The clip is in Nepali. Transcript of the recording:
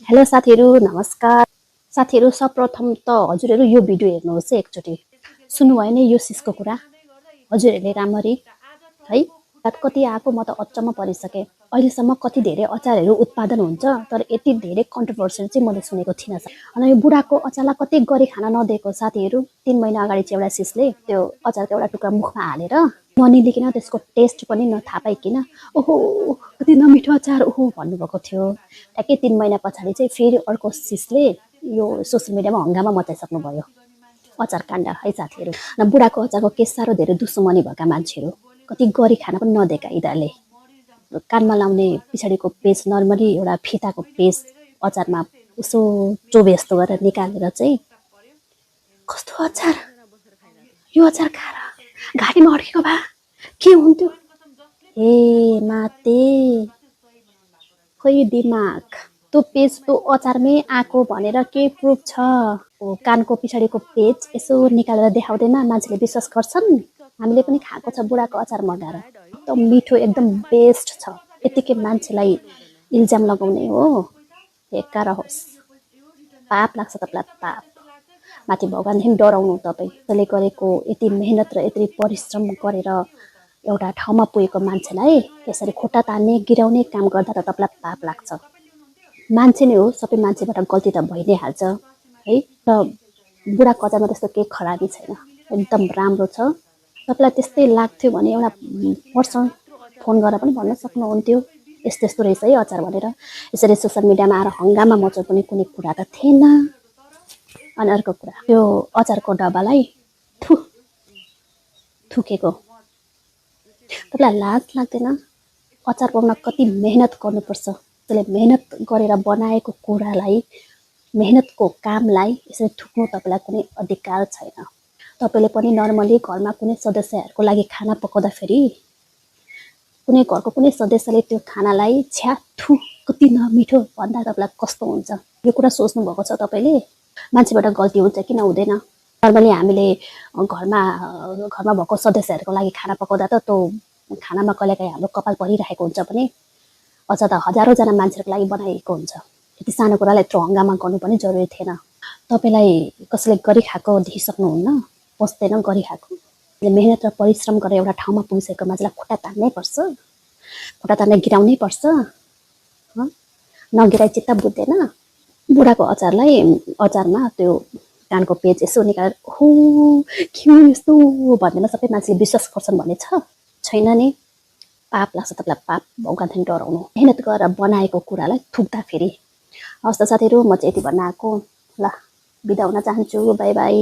हेलो साथीहरू नमस्कार। साथीहरू सर्वप्रथम त हजुरहरू यो भिडियो हेर्नुहोस् है एकचोटि। सुन्नु भयो नि यो सिसको कुरा हजुरहरूले राम्ररी है। कति आएको म त अचम्म परिसकेँ। अहिलेसम्म कति धेरै अचारहरू उत्पादन हुन्छ तर यति धेरै कन्ट्रोभर्सियल चाहिँ मैले सुनेको थिइनँ। अनि यो बुढाको अचारलाई कति गरी खान नदिएको साथीहरू। 3 महिना अगाडि चाहिँ एउटा सिसले त्यो अचारको एउटा टुक्रा मुखमा हालेर ननिलिकन त्यसको टेस्ट पनि नथाहा पाइकन ओहो कति नमिठो अचार ओहो भन्नुभएको थियो। ठ्याक्कै 3 महिना पछाडि चाहिँ फेरि अर्को सिसले यो सोसियल मिडियामा हङ्गामा मचाइसक्नु भयो अचार काण्ड है साथीहरू। न बुढाको अचारको के साह्रो धेरै दुश्मनी भएका मान्छेहरू कति गरी खान पनि नदिएका यिनीहरूले। कानमा लाउने पछाडिको पेज नर्मली एउटा फिताको पेज अचारमा यसो चोबे जस्तो गरेर निकालेर चाहिँ कस्तो अचार यो अचार खाएर घाँटीमा अड्केको भए के हुन्थ्यो ए माते खोइ दिमाग त्यो पेज त्यो अचारमै आएको भनेर के प्रुफ छ। कानको पछाडिको पेज यसो निकालेर देखाउँदैन मान्छेले विश्वास गर्छन्। हामीले पनि खाएको छ बुढाको अचार मगाएर एकदम मिठो एकदम बेस्ट छ। यतिकै मान्छेलाई इल्जाम लगाउने हो हेक्का रहोस्। पाप लाग्छ तपाईँलाई पाप। माथि भगवानदेखि डराउनु तपाईँ। त्यसले गरेको यति मेहनत र यति परिश्रम गरेर एउटा ठाउँमा पुगेको मान्छेलाई यसरी खुट्टा तान्ने गिराउने काम गर्दा त तपाईँलाई पाप लाग्छ। मान्छे नै हो सबै मान्छेबाट गल्ती त भइ नै हाल्छ है। र बुढाको अचारमा त्यस्तो केही खराबी छैन एकदम राम्रो छ। तपाईँलाई त्यस्तै लाग्थ्यो भने एउटा पर्सन फोन गरेर पनि भन्न सक्नुहुन्थ्यो यस्तो यस्तो रहेछ है अचार भनेर। यसरी सोसियल मिडियामा आएर हङ्गामा मचाउने कुनै कुरा त थिएन। अनि अर्को कुरा त्यो अचारको डब्बालाई थुकेको तपाईँलाई लाज लाग्दैन? अचार बनाउन कति मेहनत गर्नुपर्छ। त्यसले मेहनत गरेर बनाएको कुरालाई मेहनतको कामलाई यसरी थुक्नु तपाईँलाई कुनै अधिकार छैन। तपाईँले पनि नर्मली घरमा कुनै सदस्यहरूको लागि खाना पकाउँदाखेरि कुनै घरको कुनै सदस्यले त्यो खानालाई छ्या थु कति नमिठो भन्दा तपाईँलाई कस्तो हुन्छ यो कुरा सोच्नुभएको छ तपाईँले? मान्छेबाट गल्ती हुन्छ किन हुँदैन? नर्मली हामीले घरमा भएको सदस्यहरूको लागि खाना पकाउँदा त त्यो खानामा कहिलेकाहीँ हाम्रो कपाल परिरहेको हुन्छ पनि अझ त हजारौँजना मान्छेहरूको लागि बनाइएको हुन्छ। यति सानो कुरालाई यत्रो हङ्गामा गर्नु पनि जरुरी थिएन। तपाईँलाई कसैले गरी खाएको देखिसक्नुहुन्न? पस्दैन गरी खाएको। मेहनत र परिश्रम गरेर एउटा ठाउँमा पुगिसकेको मान्छेलाई खुट्टा तान्नै पर्छ, खुट्टा तान्ने गिराउनै पर्छ। नगिराइ चित्त बुझ्दैन। बुढाको अचारमा त्यो कानको पेज यसो निकालेर हो के हो यस्तो भन्दैमा सबै मान्छेले विश्वास गर्छन् भन्ने छैन नि। पाप लाग्छ तपाईँलाई पाप। भगवानदेखि डराउनु। मेहनत गरेर बनाएको कुरालाई थुक्दा फेरि। हवस् त साथीहरू म चाहिँ यति भन्न आएको ल बिदा हुन चाहन्छु। By by.